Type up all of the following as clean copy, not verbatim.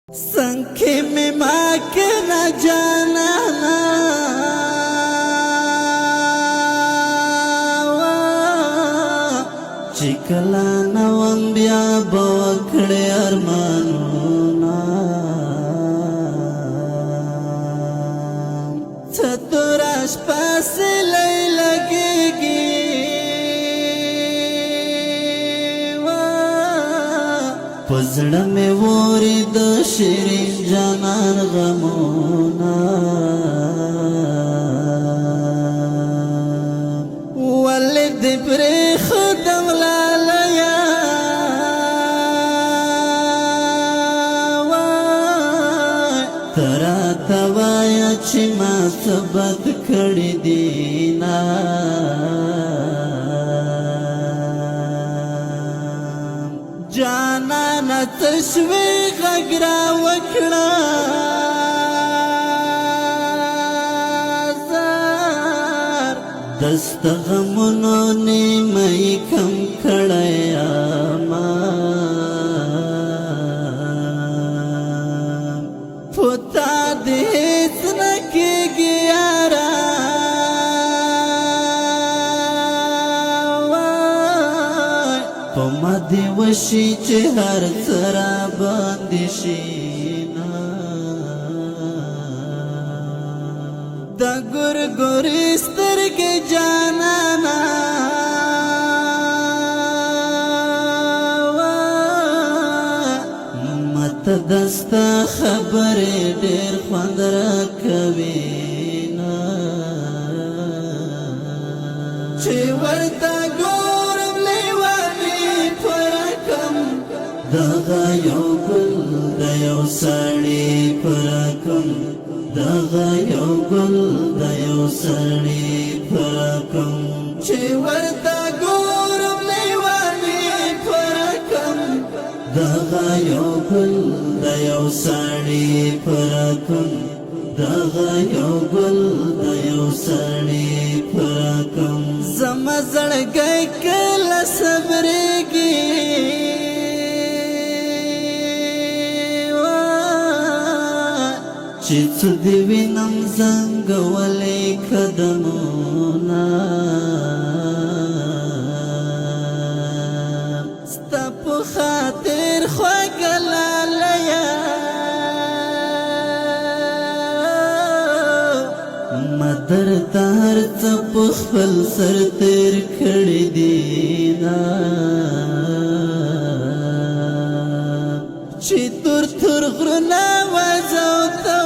څنګه مې ما کې نه جانانا، چې کله نوم بیا به وکړې ارمانونه. څه توره شپه سیلۍ لګېږي، په زړه مې ووري د شیرین جانان غمونه. ولې دې پرېښودم لالیا، ته راته وایه چې ما څه بد کړي دي نه؟ جانانه څه شوې؟ غږ را وکړه زار، دست غمونو نیمه کم کړی ما. پتا دې هیڅ نه کېږي یاره، په ما دې وشي چې هر څه را باندې شي نه. د ګورګورې سترګې جانانا، مت دستا خبرې ډېر خوند راکوي نه. چې ورته ګورم لیواني پرکم، دغه یو ګل د یو سړي پرکم، دغه یو ګل د یو سړي پرکم. چې ورته ګورم لیواني پرکم، دغه یو ګل د یو سړي پرکم، دغه یو ګل د یو سړي پرکم. زما زړګی کله صبرېږي، چې څه دې وینم زنګولې قدمونه. ستا په خاطر خوږه لالیا، مدر ته هر څه په خپل سر تیر کړي دي نه. چې تور تور غرونه وځو ته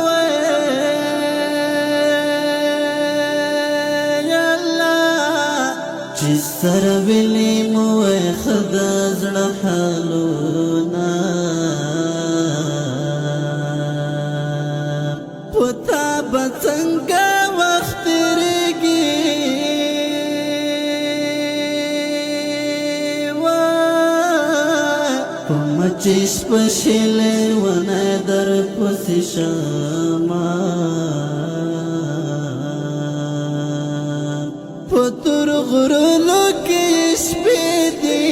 الله، چې سره ویلي مو خد زړه حالونه. پتا به څنګه وخت تېرېږي، په مچې شپه شلې ونه در پسې شمه، په تور غرونو کې شپې دي.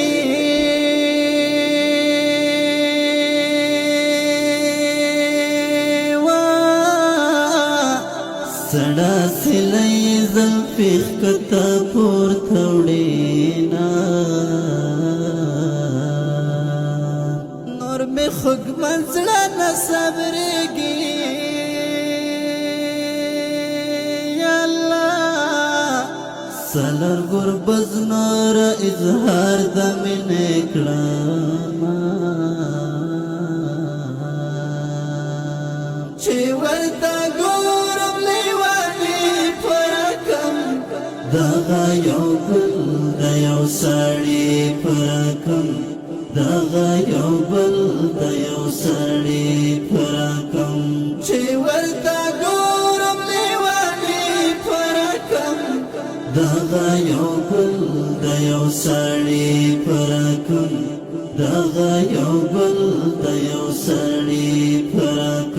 سړه سیلۍ زلفې ښکته پورته وړي نه. نور مې خوږمن زړه نه صبرېږي یا الله، سلر ګربز نور اظهار د مینې کړم. چې ورته ګورم لیواني پرکم، دغه یو ګل د یو سړي پرکم، دغه یو ګل د یو سړي پرکم. چې ورته ګورم لیواني پرکم، دغه یو ګل د یو سړي پرکم، دغه یو ګل د یو سړي پرکم.